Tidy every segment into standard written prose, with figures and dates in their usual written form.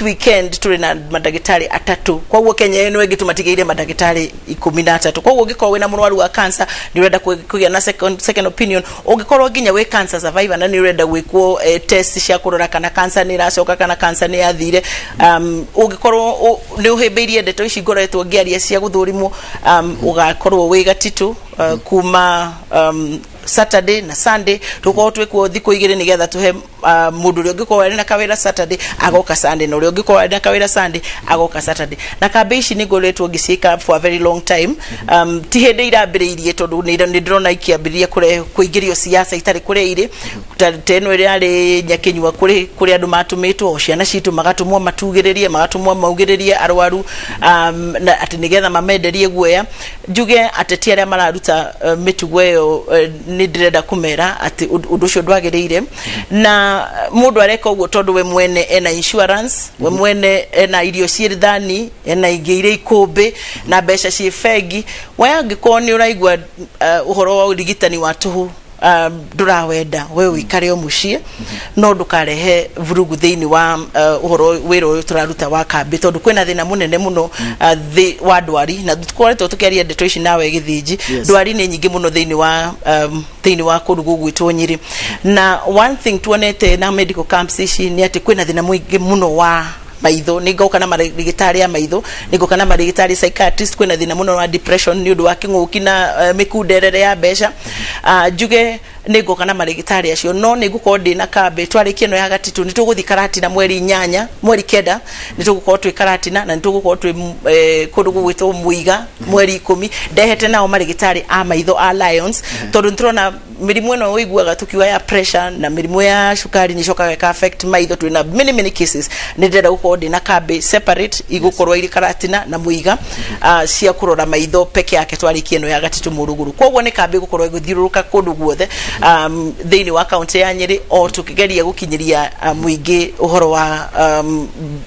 Weekend tũrĩ na mandagĩtarĩ atatũ. Koguo Kenya ĩno ĩngĩ tũmatigĩire mandagĩtarĩ 13. Koguo ũngĩkorwo wĩna mũrwaru wa cancer, nĩ ũrenda kũgĩa na second opinion, ũngĩkorwo nginya wĩ cancer survivor na nĩ ũrenda gwĩkwo test cia kũrora kana cancer nĩ ĩracoka kana cancer nĩ yathire, ũngĩkorwo nĩ ũhĩmbĩirie ndeto ici ngoretwo ngĩaria cia gũthũrimwo, ũgakorwo wĩ Gatitũ kuma Saturday na Sunday. Tũkorwo twĩkuo thikũ 2 nĩgetha tũhe mũndũ ũrĩa ũngĩkorwo arĩ na kawĩra Saturday agoka Sunday, na ũrĩa ũngĩkorwo arĩ na kawĩra Sunday agoka Saturday. Na kambĩ ici nĩ ngoretwo ngĩciĩka for a very long time. Ti hĩndĩ irambĩrĩirie, tondũ nĩ ndĩrona ikĩambĩrĩria kũingĩrio siasa itarĩ kũrĩa irĩ. Ta ĩno ĩrĩa yarĩ Nyakĩnyua, kũrĩ andũ matũmĩtwo, o ciana citũ magatũmwo matugĩrĩrie, magatũmwo maugĩrĩrie arwaru, na atĩ nĩgetha mamenderie guoya. Njuge ateti arĩa mararuta mĩtugo ĩyo, nĩ ndĩrenda kũmera atĩ ũndũ ũcio ndwagĩrĩire, na mũndũ areka ũguo tondũ we mwene ena insurance, we mwene ena irio ciĩ thani, ena ingĩ irĩ ikũmbĩ na mbeca ciĩ bengi. We angĩkorwo nĩ ũraigua ũhoro wa ũrigitani wa tũhũ ndũrawenda, we ũikare o mũciĩ, no ndũkarehe vurugu thĩinĩ wa ũhoro wĩra ũyũ tũraruta wa kambĩ, tondũ kwĩna thĩna mũnene mũno thĩ wa ndwari, na tũkoretwo tũkĩaria ndeto ici nawe Gĩthĩnji. Ndwari nĩ nyingĩ mũno thĩinĩ wa kũndũ gũgwĩtwo Nyĩrĩ, na one thing tuonete na medical camps ici nĩ atĩ kwĩna thĩna mũingĩ mũno wa maitho. Nĩ ngoka na marĩgĩtarĩ a maitho, nĩ ngoka na marĩgĩtarĩ psychiatrist. Kwĩna thĩna mũno wa depression nĩ ũndũ wa kĩng'ũki na mĩkunderere ya mbeca. Njuge nĩ ngoka na marĩgĩtarĩ acio, no nĩ ngũkorwo ndĩ na kambĩ. Twarĩkia ĩno ya Gatitũ, nĩ tũgũthiĩ Karatina mweri 8, mweri 9 nĩ tũgũkorwo twĩ Karatina, na nĩ tũgũkorwo twĩ kũndũ gũgwĩtwo Mũiga mweri 10, ndehete nao marĩgĩtarĩ a maitho a Lions, tondũ nĩ tũrona mĩrimũ ĩno ũiguaga tũkiuga ya pressure na mĩrimũ ya cukari nĩ icokaga ĩka affect maitho. Twĩna many many cases. Nĩ ndĩrenda gũkorwo ndĩ na kambĩ separate igũkorwo irĩ Karatina na Mũiga, cia kũrora maitho peke yake twarĩkia ĩno ya Gatitũ Mũrugũrũ. Koguo nĩ kambĩ gũkorwo ĩgĩthiũrũrũka kũndũ guothe thĩinĩ wa kaunti ya Nyĩrĩ, o tũkĩgeria gũkinyĩria mũingĩ ũhoro wa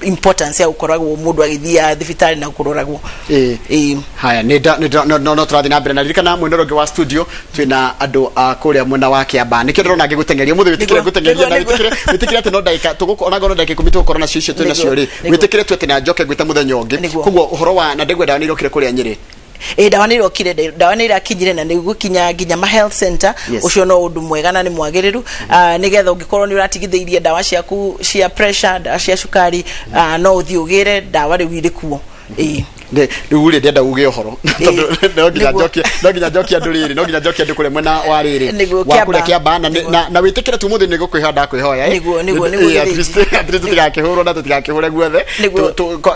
importance ya gũkoragwo mũndũ agĩthiĩ thibitarĩ na kũroragwo. Ĩĩ. Haya, nĩ no tũrathiĩ na mbere na ririkana mwena ũrĩa ũngĩ wa studio twĩna andũ a kũrĩa mwena wa Kĩamba. Nĩkĩo ndĩrona ngĩgũteng'eria mũthĩ. Wĩtĩkĩre ngũteng'eria na wĩtĩkĩre atĩ no ndagĩka tũgũkorwo ona ngorwo ndagĩka 10 tũgũkorwo nacio icio twĩ nacio rĩ, wĩtĩkĩre tu atĩ na njoke ngwĩte mũthenya ũngĩ. Koguo ũhoro wa na ndĩgwe ndawa nĩ irokire kũrĩa Nyĩrĩ? Ĩ, ndawa nĩ irokire, ndawa nĩ irakinyire na nĩ gũkinya nginya ma health center. Ũcio no ũndũ mwega na nĩ mwagĩrĩru, nĩgetha ũngĩkorwo nĩ ũratigithĩirie ndawa ciaku cia pressure, ndawa cia cukari, no ũthiĩ ũgĩre ndawa rĩu irĩ kuo. Ĩĩ. Rĩu rĩ, ndĩrenda uge ũhoro tondũ no nginya njokie, no nginya njokie andũ rĩrĩ, no nginya njokie andũ kũrĩa mwena wa rĩrĩ wa kũrĩa Kĩamba na wĩtĩkĩre tu mũthĩ nĩ gũkwĩhoya ndakwĩhoya, eh. Nĩguo, At Gĩthĩnji. least tũtigakĩhũrwo na tũtigakĩhũre guothe.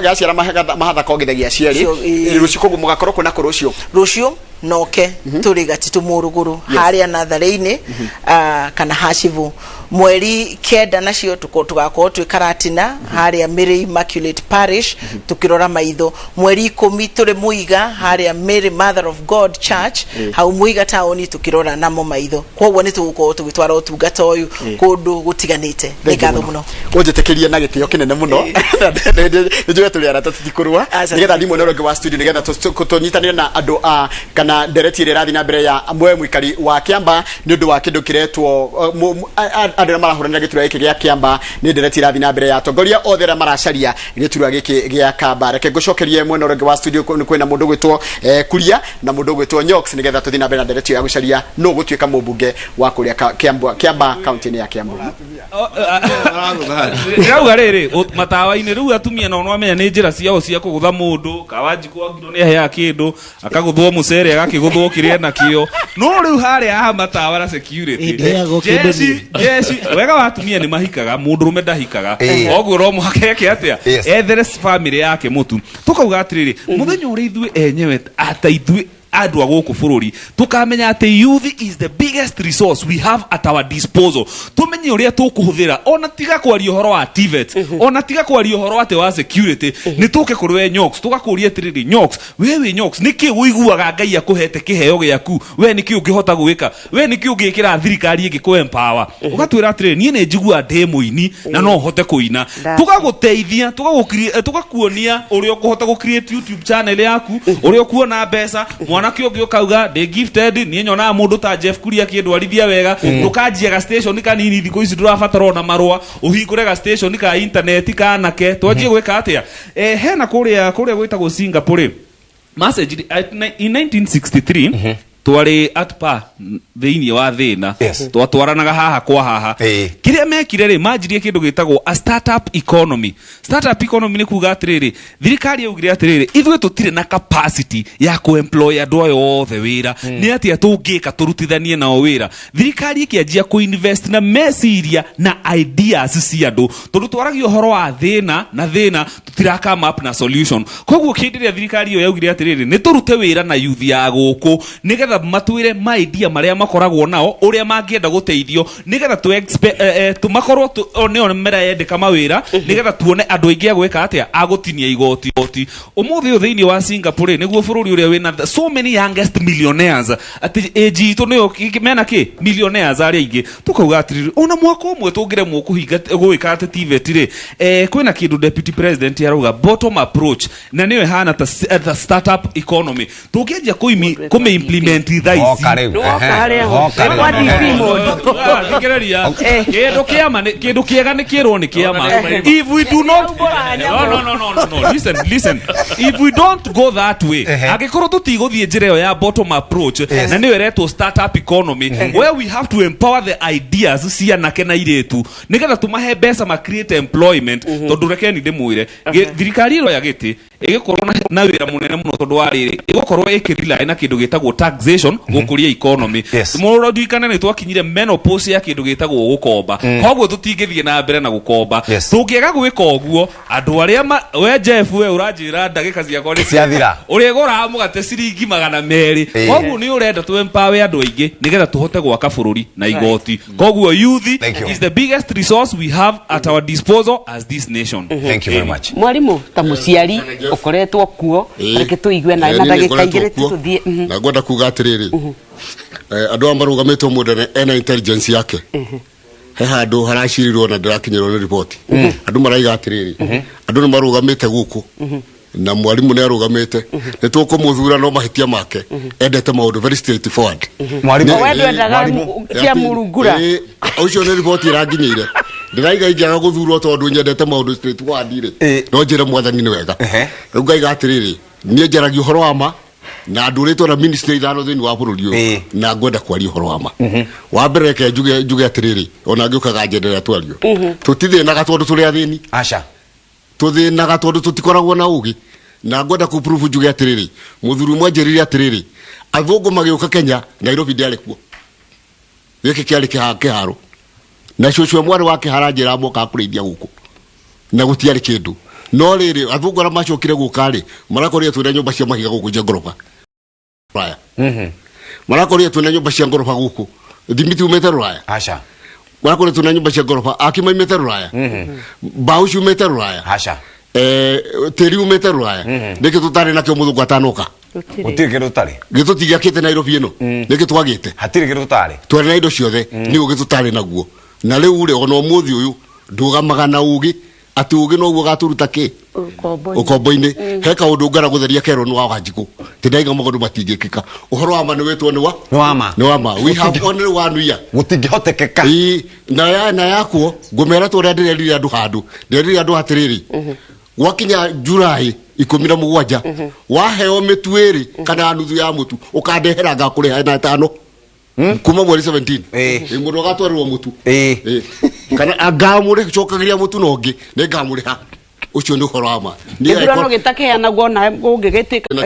Gaciara mahatha kongithagia aciari. Rũciũ koguo mũgakorwo kwĩna kũ rũciũ? Rũciũ noke tũrĩ Gatitũ Mũrũgũrũ, harĩa natharĩ-inĩ, kana Hacibũ. Mweri 9 nacio tũgakorwo twĩ Karatina, harĩa Mary Immaculate Parish, tũkĩrora maitho. Mweri 10 tũrĩ Mũiga, harĩa Mary Mother of God Church, hau Mũiga taũni, tũkĩrora namo maitho. Koguo nĩ tũgũkorwo tũgĩtwara ũtungata ũyũ kũndũ gũtiganĩte. Nĩ ngatho mũno. Ũnjĩtĩkĩrie na gĩtĩo kĩnene mũno, nĩ njũĩ tũrĩ arata, tũtikũrũa. Aca. Nĩgetha thiĩ mwena ũrĩa ũngĩ wa studio, nĩgetha tũnyitanĩre na andũ a kana ndereti ĩrĩa ĩrathiĩ na mbere ya mwe mũikari wa Kĩamba nĩ ũndũ wa kĩndũ kĩretwo andũ arĩa marahũranĩra gĩturwa gĩkĩ gĩa Kĩamba. Nĩ ndereti ĩrathiĩ na mbere ya atongoria othe arĩa maracaria gĩturwa gĩkĩ gĩa Kamba. Reke ngũcokerie mwena ũrĩa ũngĩ wa studio. Kwĩna mũndũ ũgwĩtwo Kuria na mũndũ ũgwĩtwo Nyox, nĩgetha tũthiĩ na mbere na ndereti ĩyo ya gũcaria nũ gũtuĩka mũmbunge wa kũrĩa Kĩamba kaunti-inĩ ya Kĩambu. Ndĩrauga rĩrĩ, matawa-inĩ rĩu atumia nao nĩwamenya nĩ njĩra ciao cia kũgũtha mũndũ. Kawanjikũ angirwo nĩ aheaga kĩndũ, akagũthwo mũcere, agakĩgũthwo kĩrĩa nakĩo. No rĩu harĩa ha matawa na security, Ĩ, ndĩheagwo kĩndũ jeshi niĩ. Jeshi wega wa atumia nĩ mahikaga, mũndũrũme ndahikaga. Oguo no mũhaka eke atĩa? Ethere family yake mũtu. Tũkauga atĩrĩrĩ, mũthenya ũrĩa ithuĩ enyewe ata ithuĩ andũ a gũkũ bũrũri tũkamenya atĩ youth is the biggest resource we have at our disposal, tũmenye ũrĩa tũkũhũthĩra. Ona tiga kwaria ũhoro wa TVET, ona tiga kwaria ũhoro atĩ wa security, nĩ tũke kũrĩ we Nyox, tũgakũria atĩrĩrĩ, Nyox, we wĩ Nyox, nĩkĩ ũiguaga Ngai akũhete kĩheo gĩaku? We nĩkĩ ũngĩhota gwĩka? We nĩkĩ ũngĩkĩra thirikari ĩngĩ empower? Ũgatwĩra atĩrĩrĩ, niĩ nĩ njiguaga ndĩ mũini na no hote kũina. Tũgagũteithia, tũgakuonia ũrĩa ũkũhota gũ create YouTube channel yaku, ũrĩa ũkuona mbeca mwana. Mwanake ũngĩ ũkauga ndĩ gifted, niĩ nyonaga mũndũ ta Jeff Kuria akĩndwarithia wega, tũkanjia ga station kanini. Thikũ ici ndũrabatara ona marũa, ũhingũre ga station ka internet ka anake, twanjie gwĩka atĩa. Hena kũrĩa gwĩtagwo Singapore rĩ, message in 1963 twarĩ at par thĩinĩ wa thĩna. Twatwaranaga haha kwa haha. Kĩrĩa mekire rĩ, manjirie kĩndũ gĩtagwo a startup economy. Startup economy nĩ kuga atĩrĩrĩ, thirikari yaugire atĩrĩrĩ, ithuĩ tũtirĩ na capacity ya kũ-employ andũ aya othe wĩra, nĩ atĩa tũngĩka tũrutithanie nao wĩra? Thirikari ĩkĩanjia kũ-invest na meciria na ideas cia andũ, tondũ twaragia ũhoro wa thĩna na thĩna, tũtira come up na solution. Koguo kĩndĩ ĩrĩa thirikari ĩyo yaugire atĩrĩrĩ, nĩ tũrute wĩra na youth ya gũkũ, nĩgetha matwĩre ma idea marĩa makoragwo nao, ũrĩa mangĩenda gũteithio, nĩgetha tũmakorwo o nĩo merayendeka mawĩra, nĩgetha tuone andũ aingĩ a gwĩka atĩa, a gũtinia igoti. Ũmũthĩ ũyũ thĩinĩ wa Singapore nĩguo bũrũri ũrĩa wĩna so many youngest millionaires, atĩ age itũ nĩyo mena kĩ millionaires arĩa aingĩ. Tũkauga atĩrĩrĩ, ona mwaka ũmwe tũngĩremwo kũhinga gwĩka atĩ TVET rĩ, kwĩna kĩndũ deputy president arauga, bottom approach, na nĩyo ĩhana ta startup economy, tũngĩanjia kũmĩ implement thaa ici. Hoka rĩu. Nĩwoka Ehe. harĩa. Hoka rĩu. Kwa DP mũndũ. Ah, thikĩrĩria, kĩndũ kĩama kĩndũ kĩega nĩ kĩrwo nĩ kĩama. If we do not, no, no, no, no, no, no, listen, listen, if we don't go that way, angĩkorwo tũtigũthiĩ njĩra ĩyo ya bottom approach, na nĩyo ĩretwo startup economy, where we have to empower the ideas cia anake na irĩtu, nĩgetha tũmahe mbeca ma create employment, tondũ rekeni ndĩmwĩre, thirikari ĩro ya gĩtĩ ĩgĩkorwo na wĩra mũnene mũno, tondũ wa rĩrĩ, ĩgũkorwo ĩkĩrely na kĩndũ gĩtagwo taxation gũkũria economy. Mũrũririkane nĩ twakinyire menopause ya kĩndũ gĩtagwo gũkomba, koguo tũtingĩthiĩ na mbere na gũkomba. Tũngĩaga gwĩka ũguo, andũ arĩa we Jeff, we ũranjĩra ndagĩka ciakwa nĩ Ciathira. Ũrĩgũraga mũgate ciringi 200. Koguo nĩ ũrenda tũ empower andũ aingĩ, nĩgetha tũhote gwaka bũrũri na igoti. Koguo youth Thank you. is the biggest resource we have at our disposal as this nation. Thank you very much. Mwarimu, ta mũciari ũkoretwo kuo, reke tũigue na na Niĩ ndagĩka ngoretwo 2 kuo. tũthiĩ. Na ngwenda kuga atĩrĩrĩ, andũ aya marũgamĩte mũndũ ena intelligence yake, he handũ haracirĩrwo na ndĩrakinyĩrwo nĩ riboti. Andũ maraiga atĩrĩrĩ, andũ nĩ marũgamĩte gũkũ na mwarimũ nĩ arũgamĩte, nĩ tũkũmũthura, no mahĩtia make endete maũndũ very straightforward. Mwarimũ. We ndwendaga Mwarimũ. cia mũrungura. Ĩĩ, ũcio nĩ riboti ĩranginyĩire. Ndĩraiga ingĩaga gũthurwo tondũ nyendete maũndũ straightforward rĩ, no njĩre Mwathani nĩ wega. Rĩu ngaiga atĩrĩrĩ, niĩ njaragia ũhoro wa ma, na ndũrĩtwo na ministry 5 thĩinĩ wa bũrũri ũyũ, na ngwenda kwaria ũhoro wa ma. Wa mbere, reke njuge atĩrĩrĩ, ona ngĩũkaga njenderera twario, tũtithĩnaga tondũ tũrĩ athĩni. Aca. Tũthĩnaga tondũ tũtikoragwo na ũgĩ. Na ngwenda kũ prove, njuge atĩrĩrĩ, mũthuri ũmwe anjĩrire atĩrĩrĩ, athũngũ magĩũka Kenya, Nairobi ndĩarĩ kuo, gĩkĩ kĩarĩ kĩharo, na cũcũ mwarĩ wa kĩhara njĩra mokaga kũrĩithia gũkũ na gũtiarĩ kĩndũ. No rĩrĩ, athũngũ arĩa macokire gũka rĩ, marakorire twĩna nyũmba cia mahiga gũkũ cia ngoroba rũraya, marakorire twĩna nyũmba cia ngoroba gũkũ, thimiti umĩte rũraya. Aca. Marakorire twĩna nyũmba cia ngoroba, aki maimĩte rũraya, mbaũ ciumĩte rũraya, Aca. Tĩri umĩte rũraya. Nĩkĩ tũtarĩ nakĩo mũthũngũ atanoka? Gũtirĩ kĩndũ tũtarĩ. Gĩtũtigĩakĩte Nairobi ĩno, nĩkĩ twagĩte? Hatirĩ kĩndũ tũtarĩ. Twarĩ na indo ciothe, nĩ ũgĩ tũtarĩ naguo. Na rĩu rĩ, ona ũmũthĩ ũyũ ndũgamaga na ũgĩ, atĩ ũgĩ noguo gatũruta kĩ ũkombo-inĩ. He kaũndũ ngara gũtheria kerwo nĩ wa Wanjikũ, ti ndaiga maũndũ matingĩkĩka. Ũhoro wa ma nĩ wĩtwo nĩ wa Nĩ wa ma. Nĩ wa ma. We have only one year. Gũtingĩhotekeka. Ĩĩ, na yakwo ngũmera ta ũrĩa ndĩrerire andũ handũ, ndĩrerire andũ atĩrĩrĩ, gwakinya July 17, waheo mĩtu 2 kana nuthu ya mũtu, ũkandehera, ngakũrĩha na 5 kuma mweri 17. Ĩ, mũndũ agatwarĩrwo mũtu. Ĩ, kana ngamũrĩ cokagĩria mũtu na ũngĩ nĩ ngamũrĩha. Ũcio nĩ ũhoro wa ma. Niĩ Gĩthurano angĩkorwo- gĩtakeanagwo na ũngĩgĩtĩka.